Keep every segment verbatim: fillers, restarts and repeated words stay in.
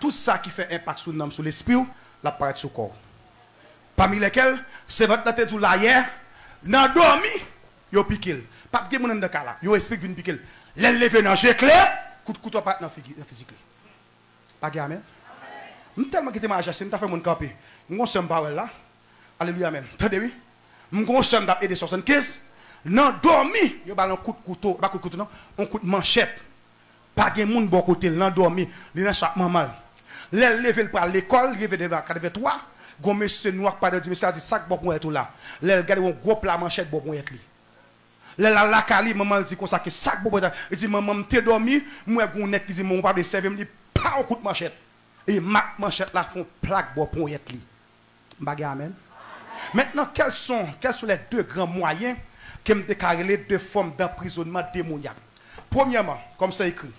Tout sa ki fè enpak sou nanm, sou lespri w, l ap parèt sou kò w. Pami lèkèl, sèvant lan te di w la yè, nan dòmi, yo pike l. P ap gen moun anndan kay la, yo espri k vin pike l. Lè l leve nan je klè, kout kouto parèt nan figi, nan fizik li. Pa gen amèn? M tèlman kite m ajache, m ta fè moun kanpe. M gon sè m pa wè l la. Alelouya, amèn. Tande wi. M gon sè m t ap ede swasannkenz. Nan dòmi, yo ba l yon kout kouto, pa kout kouto non, yon kout manchèt. Pa gen moun bò kote l, nan dòmi, li nan chak manman l. Lè l leve, l pral lekòl, li rive devan katreventwa, gon mesye nwa k pa di mesye a di, "Sa k bò ponyèt ou la?" Lè l gade, yon gwo pla manchèt bò ponyèt li. Lè l al lakay li, manman l di konsa ke, "Sa k bò ponyèt la?" Li di, "Manman, m te dòmi, m wè gon nèg ki di, 'Manman, w pa vle sèvi m,'" li pa yon kout manchèt. E mak manchèt la fè yon plak bò ponyèt li. M pa gen amèn. Maintenant, quels sont, quels sont les deux grands moyens ke m te ka rele de fòm d'emprisonnement démoniaque? Premyèman, kòm sa ekri,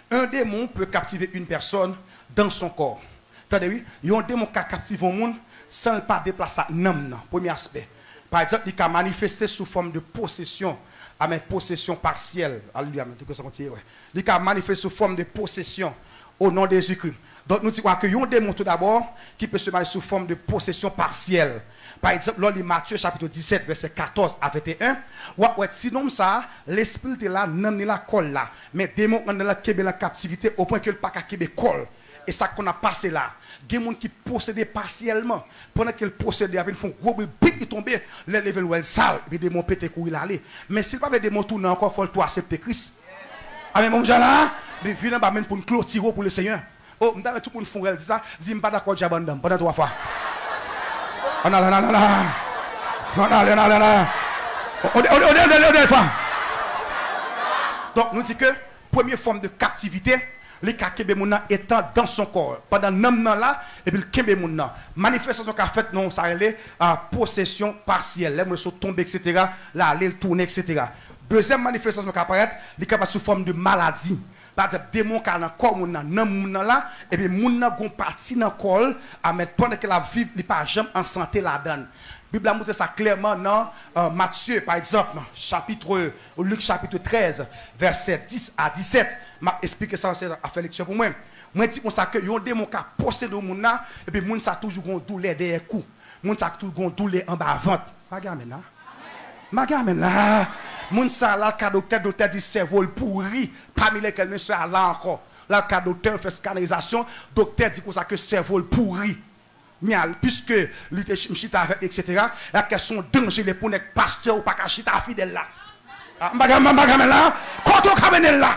un démon peut captiver une personne dans son corps. Tande wi, yon demon ka kaptive yon moun san l pa deplase ak nanm nan. Premye aspè. Pa egzanp, li ka manifeste sou fòm de posesyon. Amèn, posesyon pasyèl. Alelouya, amèn. Te kwè sa konn ti erè. Li ka manifeste sou fòm de posesyon. O non de Jezikri. Donk, nou di ke yon demon, toudabò, ki pe se manifeste sou fòm de posesyon pasyèl. Pa egzanp, lè w li Matye chapit disèt, vèsè katòz a venteyen, w ap wè ti nonm sa a, lespri l te la, nanm ni la, kò l la. Men demon anndan l la kenbe l an kaptivite, opwen ke l pa ka kenbe kò l. E sa k konn ap pase la. Gen moun ki posede pasyèlman. Pandan ke l posede, ap vin fè yon gwo bri, bit, li tonbe, lè l leve, l wè l sal, epi demon pete kouri l ale. Men si l pa vle demon tounen ankò, fò l tou aksepte Kris. Amèn, bon jan la, men vin anba men pou n klotire w pou Lesenyè. O, m ta renmen tout moun fè yon rèl di sa, di, "M pa dakò dyab anndan m," pandan twa fwa. Ann ale, ann ale, ann ale, ann ale. O, o, o, o, o, o, o, o, fwa. Donk, nou di ke premye fòm de kaptivite, li ka kenbe moun nan étant dans son corps, pandan nanm nan la, epi l kenbe moun nan. Manifestasyon ka fèt nan sa rele, a, posesyon pasyèl. Lè moun sot tonbe, etsetera, l ale, l tounen, etsetera. Dezyèm manifestasyon ka parèt, li ka parèt sou fòm de maladi. Pa egzanp, demon ka nan kò moun nan, nan moun nan la, epi moun nan gon pati nan kò l, amèn, pandan ke l ap viv, li pa janm an sante ladan l. Bib la montre sa klèman nan, euh, Matye, pa egzanp, chapit, Lik chapit trèz, vèsè dis a disèt. M ap esplike sa, se a fè leksyon pou mwen. Mwen di konsa ke yon demon ka posede yon moun la, epi moun sa toujou gon doulè dèyè kou. Moun sa toujou gon doulè anba vant. Pa gen amèn la. M pa gen amèn la. Moun sa la, l ka doktè, doktè di sèvo l pouri. Pami lèkèl mesye a la ankò. L al ka doktè, yo fè skanalizasyon, doktè di konsa ke sèvo l pouri. Men al, piske li te ch-, m chita avèk li, etsetera, la kè se yon danje li pou nèg pastè ou pa ka chita fidèl la. Ah, m pa gen, m pa gen amèn la. Kote w ka mennen l la?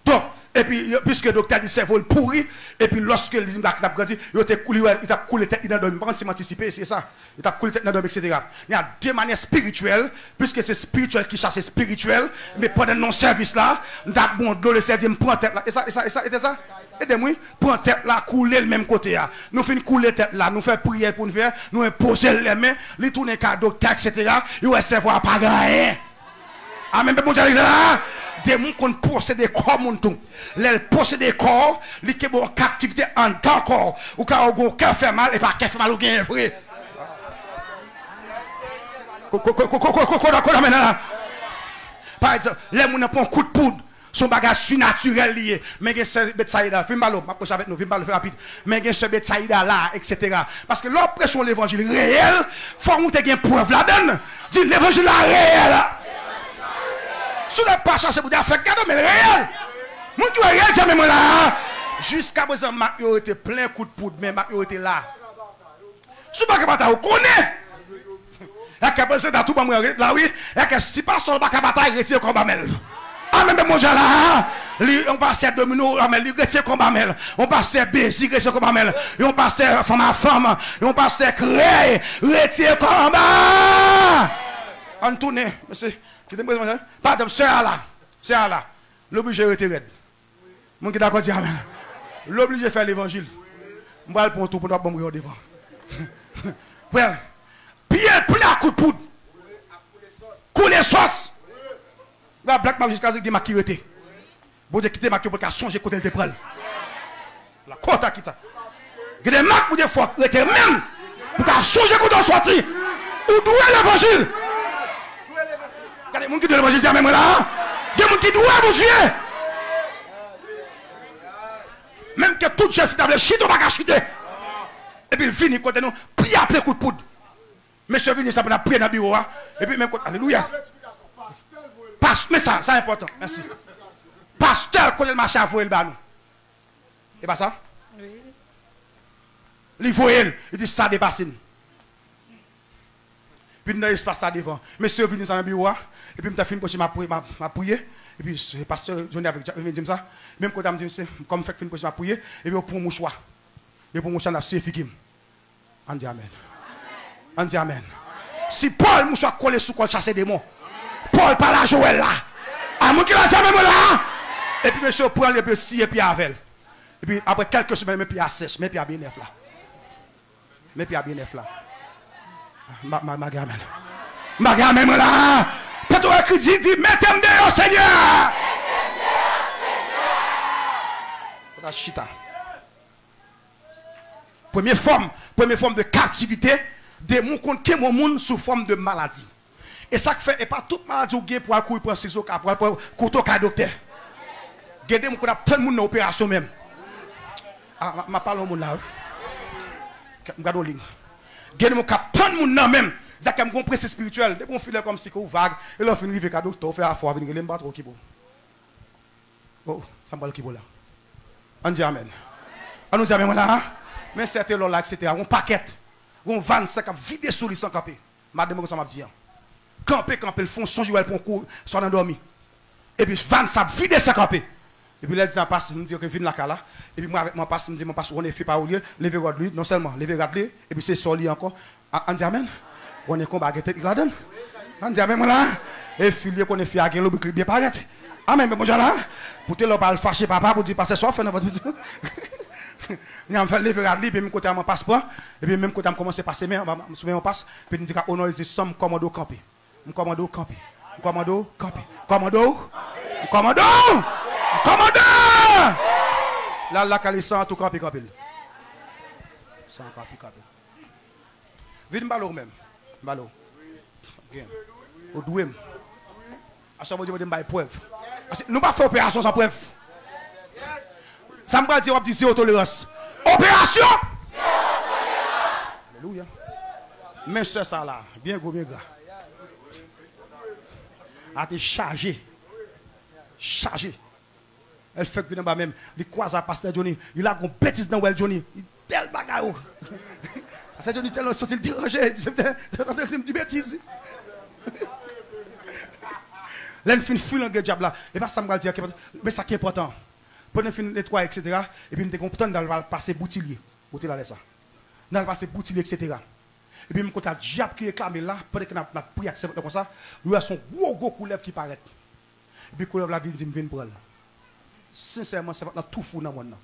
Donk, epi, yo, piske doktè di sèvo l pouri, epi lòske li di m t ap grandi, yo te kou-, li wè, li t ap koule tèt li nan dòmi. M pa konn si m antisipe, se sa. Li t ap koule tèt nan dòmi, etsetera. Gen de manyè espirityèl, piske se espirityèl ki chache espirityèl, men pandan n nan sèvis la, m t ap bon dlo, Lesenyè di m pran tèt la. E sa, e sa, e sa, e te sa? Ede m wi, pran tèt la, koule l menm kote a. Nou fin koule tèt la, nou fè priyè pou n fè, nou enpoze l lèmen, li tounen ka doktè, etsetera, yo wè sèvo a pa gen anyen. Amèn, pèp Bondye, Legliz la. Demon konn posede kò moun tou. Lè l posede kò w, li kenbe w an kaptivite anndan kò w. Ou ka wè w gen yon kè fè mal, e pa kè fè mal ou genyen vre. Ko, ko, ko, amèn la. Pa egzanp, lè moun nan pran kout poud, se yon bagay sinatirèl li ye. Men gen sè Betsayida, vin pale, m ap preche avèk nou, vin pale, fè rapid. Men gen sè Betsayida la, etsetera. Paske lè w ap preche yon levanjil reyèl, fò w te gen prèv ladan l. Di levanjil la reyèl. Si w pa chache pou w te fè gade, men l reyèl. Moun ki wè reyèl, di amèn mwen la. Jiska prezan, mak yo rete plen kout poud, men mak yo rete la. Si w pa ka batay, ou konnen. Yake prezan tou ban mwen ret la, wi. Yake si pastè w pa ka batay, retire kò w ba men l. Amèn, men Bondye la. Li, yon pastè domino, amèn, li retire kò w ba men l. Yon pastè bezi, retire kò w ba men l. Yon pastè fanm a fanm, yon pastè krèy, retire kò w anba. Ann tounen, mesye. Kite m prezan, pa egzanp, sè a la. Sè a la. Li oblije rete rèd. Moun ki dakò di amèn. L oblije fè levanjil. M pral pran yon tou pou n ap ban m rive devan. Well, pye l plen ak kout poud. Koule sòs. L ap black map jiskaske gen mak ki rete. Bondye kite mak yo pou l ka sonje kote l te pran l. La kota kita. Gen de mak Bondye fòk rete menm pou ka sonje kote w sòti. Ou dwe levanjil. Gade moun ki dwe levanjil, di amèn mwen la. Gen moun ki dwe Bondye. Menm ke tout jèn fi ta vle chite, ou pa ka chite. Epi l vini kote nou, pye a plen kout poud. Mesye vini sa pou n ap priye nan biwo a. Epi menm kote, alelouya. Pas, men sa, sa enpòtan. Mèsi. Pastè kote l mache a voye l ba nou. E pa sa? Wi. Li voye l, li di sa depase n. Vin nan espas la devan. Mesye yo vin sa nan biwo a. Epi m ta fin preche, m ap pri-, m ap, m ap priye. Epi se pastè Johnny avèk Jack vin di m sa. Menm kote a m di, "Mesye, kòm m fèk fin preche, m ap priye." Epi yo pran mouchwa. Yo pran mouchwa, n ap siye figi m. Ann di amèn. Ann di amèn. Si Pòl mouchwa kole sou kò l chase demon, Pòl pa la Jowèl la. A moun ki la di amèn mwen la. Epi mesye yo pran l, epi yo siye pye avè l. Epi apre kèlke semèn, men pye a sèch, men pye a byen nèf la. Men pye a byen nèf la. Ma, ma, ma gen amèn. Ma gen amèn mwen la. Pèt ou ekri di, di, mete m deyò, Senyè. Ou ta chita. Premye fòm, premye fòm de kaptivite, demon konn kenbe yon moun sou fòm de maladi. E sa k fè, e pa tout maladi ou gen pou al kouri pran sizo, ka, pou al pran kouto kay doktè. Gen de moun konn ap tann moun nan operasyon menm. A, m, m ap pale yon moun la, wi. M gade yon liy. Gen de moun k ap tann moun nan menm. Sa k fè m gen yon prensip espirityèl. Depi yon filè kòmsi ke ou vag, e lè w fin rive ka doktè, ou fè afè w, vin rele m pa twò okipe w. Oh, sa m pral ki bo la. Ann di amèn. Ann nou di amèn mwen la, a? Men sèten lò la, etsetera. Yon pakèt. Yon van sa k ap vide sou li san kanpe. Madanm mwen konn sa m ap di an. Kanpe, kanpe, l fè yon sonj, wè l pran kou, swa nan dòmi. Epi van sa ap vide san kanpe. Epi lè l di an pas, m di, "Ok, vin lakay la." Epi mwen avèk mwen pas, m di, "Mwen pas, ou konnen fi pa ou li ye, leve rad li, non sèlman leve rad li, epi se sò li ankò." A, ann di amèn. Konnen konba gen teknik ladan l. Ann di amèn mwen la. E fi l ye konnen fi a gen lobrik li byen parèt. Amèn, men Bondye la. Pou te lè w pa al fache papa pou di pastè sa w fè nan vant pitit ou. Nyan m fè l leve rad li, epi menm kote a m an pas pran. Epi menm kote a m kòmanse pase men, sou men an pas. Epi m di ka o non de Jezi san m kòmande w kanpe. M kòmande w kanpe. M kòmande w kanpe. M kòmande w. M kòmande w. M kòmande w. L al lakay li san an tou kanpe, kanpe l. San an kanpe, kanpe l. Vin m pale w menm. M pale w. Gen. Ou dwe m. Aswè Bondye mande m bay prèv. Paske nou pa fè operasyon san prèv. Sa m pral di, w ap di zewo tolerans. Operasyon! Alelouya. Men sè sa la, byen gwo, byen gra. A te chaje. Chaje. Lè l fèk vin anba men m, li kwaze a pastè Johnny. Li lage yon betiz nan wè l Johnny. Li tèl bagay o. Pastè Johnny tèlman santi l deranje, li di, "Tande, tande, tande, di betiz." Lè n fin filange dyab la, e pa sa m pral di a ki enpòtan, men sa ki enpòtan. Pandan n fin netwaye, etsetera, epi n te gen yon tan n al pase Boutilye. Ou te la lè sa. N al pase Boutilye, etsetera. Epi menm kote a dyab ki reklame la, pandan ke n ap, n ap priye ak sèvant lan konsa, nou wè se yon gwo, gwo koulèv ki parèt. Epi koulèv la vin di m vin pran l. Sensèman, sèvant lan tou fou nan mòn nan.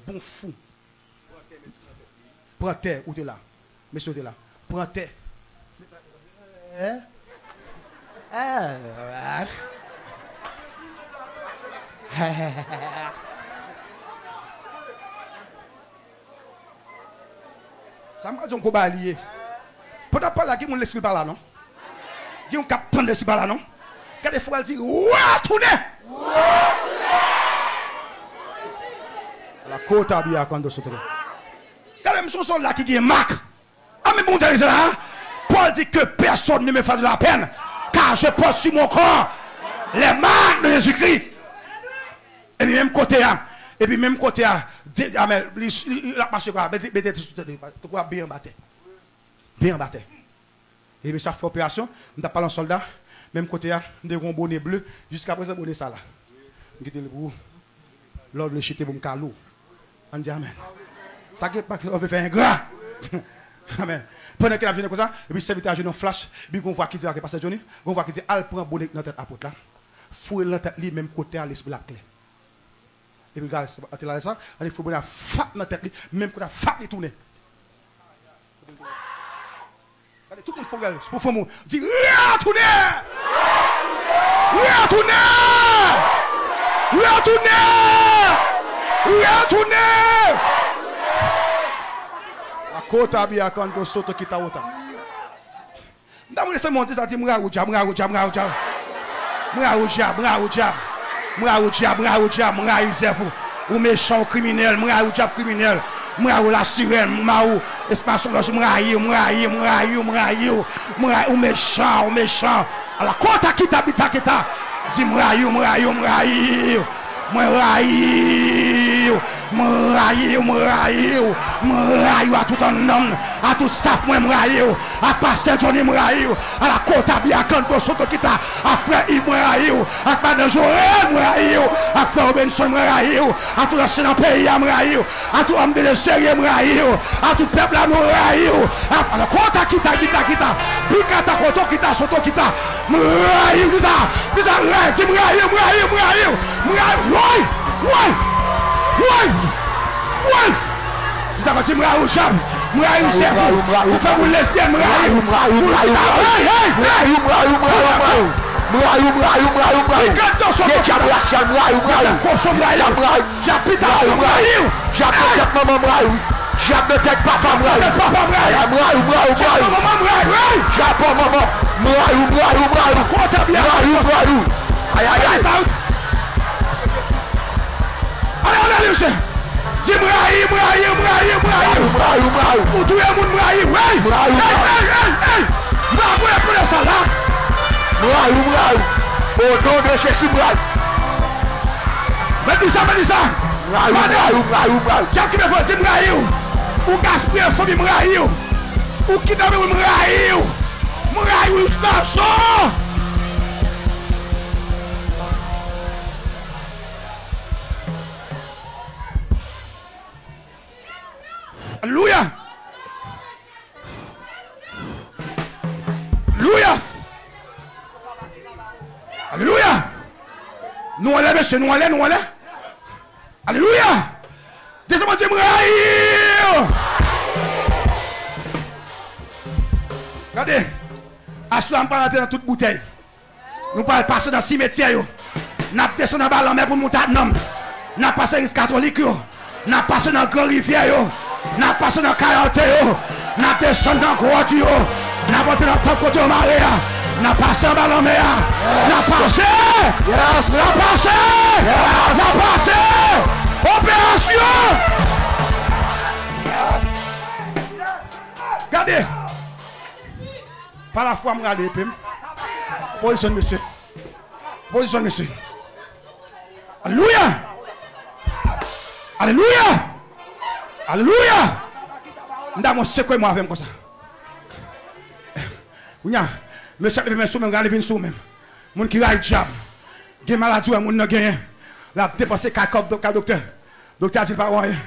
Bon fou. Pran tè, ou te la. Mesye, ou te la. Pran tè. Hein? Ah. Sa m ka di yon gwo bagay li ye. Pandan w ap pale la, gen moun lespri pa la, non? Gen yon k ap tann lespri pa la, non? Gade fò al di, "Retounen!" La kota bia kando sotre. Gade m se yon sòlda ki gen mak. Anmen Bondye se la. Pòl di, "Que personne ne me fasse de la peine, car je porte sur mon corps les marques de Jésus-Christ." Epi menm kote a, epi menm kote a, de, amèn, li, li, li ap mache kwa, mete, mete sou tèt li, tankou ap byen anba tè. Byen anba tè. Epi sa fè operasyon, m t ap pale yon sòlda, menm kote a, m te gen yon bone ble, jiskaprezan bone sa la. M kite l pou ou. Lè w vle chite pou m kale w. Ann di amèn. Sa gen pa ki vle fè engra. Amèn. Pandan ke n ap jene konsa, epi sèvitè a jwenn yon flash, epi gon vwa ki di, "Ok, pastè Johnny," gon vwa ki di, "Al pran bone nan tèt apot la. Foure l nan tèt li, menm kote a, lespri l ap klè." Epi gade, antre la sa, ann foure bone a fap nan tèt li, menm kote a fap li tounen. Gade, tout moun fò rèl, se pou fanm ou. Di, "Retounen! Retounen! Retounen! Retounen!" Akota bi akando soto kita wota. M ta vle se monte sa di, "M rayi w dyab, m rayi w dyab, m rayi w dyab. M rayi w dyab, m rayi w dyab. M rayi w dyab, m rayi w dyab, m rayi zèv ou. Ou mechan, ou kriminèl, m rayi w, dyab kriminèl. M rayi w, lasirèn, m rayi w, espas sonlòj, m rayi w, m rayi w, m rayi w, m rayi w, m rayi w, ou mechan, ou mechan. Ala kota kita bita kita. Di m rayi w, m rayi w, m rayi w. Mwen rayi w, m rayi w, m rayi w, m rayi w a tout nanm, a tout staff mwen, m rayi w, a pastè Johnny, m rayi w, a la kota bia kando soto kita, a frè Yves, mwen rayi w, ak madan Joël, mwen rayi w, ak frè Robinson, mwen rayi w, a tout ansyen nan peyi a, mwen rayi w, a tout òm de Dye serye, mwen rayi w, a tout pèp la, nou rayi w, a la kota kita, kita, kita, bikata, koto kita, soto kita, mwen rayi w, kisa, kisa, rayi, di mwen rayi w, mwen rayi w, mwen rayi w, mwen rayi w, woy, woy, woy, woy. Sa fè ti m rayi w, dyab. M rayi w, sèvo. Ou fè moun lesbyèn, m rayi w. M rayi w, m rayi w, m rayi w. Hey, hey, hey. M rayi w, m rayi w, m rayi w, m rayi w. M rayi w, m rayi w, m rayi w, m rayi w. Gen dyab rasyal, m rayi w, m rayi w. Dyab kochon, m rayi w. Dyab rayi w. Dyab pitason, m rayi w. Dyab nan tèt manman, m rayi w. Dyab nan tèt papa, m rayi w. Tèt papa, m rayi w. M rayi w, m rayi w, m rayi w. Dyab manman, m rayi w. Hey. Dyab manman, m rayi w, m rayi w, m rayi w. Kòtè byen. M rayi w, m rayi w. Ay, ay, ay. Ale, ale, ale, mesye. Di m rayi, m rayi, m rayi, m rayi. M rayi w, m rayi w, m rayi w. Ou touye moun, m rayi w. Hey! M rayi w, m rayi w. Hey, hey, hey, hey! M pa voye pou sa la. M rayi w, m rayi w. O non de Jezi, m rayi w. Men di sa, men di sa. M rayi w, m rayi w, m rayi w, m rayi w. Dyab ki te fè di m rayi w. Ou gaspiye fanmi, m rayi w. Ou kidnape moun, m rayi w. M rayi w, gason. Alelouya! Alelouya! Alelouya! Nou anlè, mesye, nou anlè, nou anlè. Alelouya! Desann, Bondye, m rayi w! Gade, aswè a m pral rantre nan tout boutèy. Nou pral pase nan simetyè yo. N ap desann anba lanmè pou n monte ak nanm. N ap pase legliz katolik yo. N ap pase nan gran rivyè yo. N ap pase nan kayòte yo. N ap desann nan gwòt yo. N ap antre nan tanp kote yo mare a. N ap pase anba lanmè a. N ap pase. N ap pase. N ap pase. Operasyon. Gade. Pa lafwa m rale epe m. Pozisyon mesye. Pozisyon mesye. Alelouya! Alelouya! Alelouya! M ta bon sekwe mwen avè m konsa. Kounye a, mesye ap leve men sou men, gade vin sou men. Moun ki rayi dyab. Gen maladi wè moun nan genyen. L ap depanse kay kòb kay doktè. Doktè a di l pa wè anyen.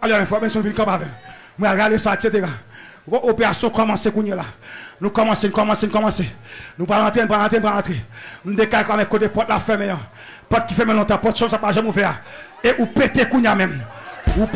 Alò, men fò Benson vin kanpe avè m. Mwen al rale sa, etsetera. Gwo operasyon kòmanse kounye la. Nou kòmanse, n kòmanse, n kòmanse. Nou pral rantre, n pral rantre, n pral rantre. M dekay kòmè kote pòt la fèmen an. Pòt ki fèmen lontan, pòt chanm sa pa janm ouvè a. E ou pete kounye a menm. Ou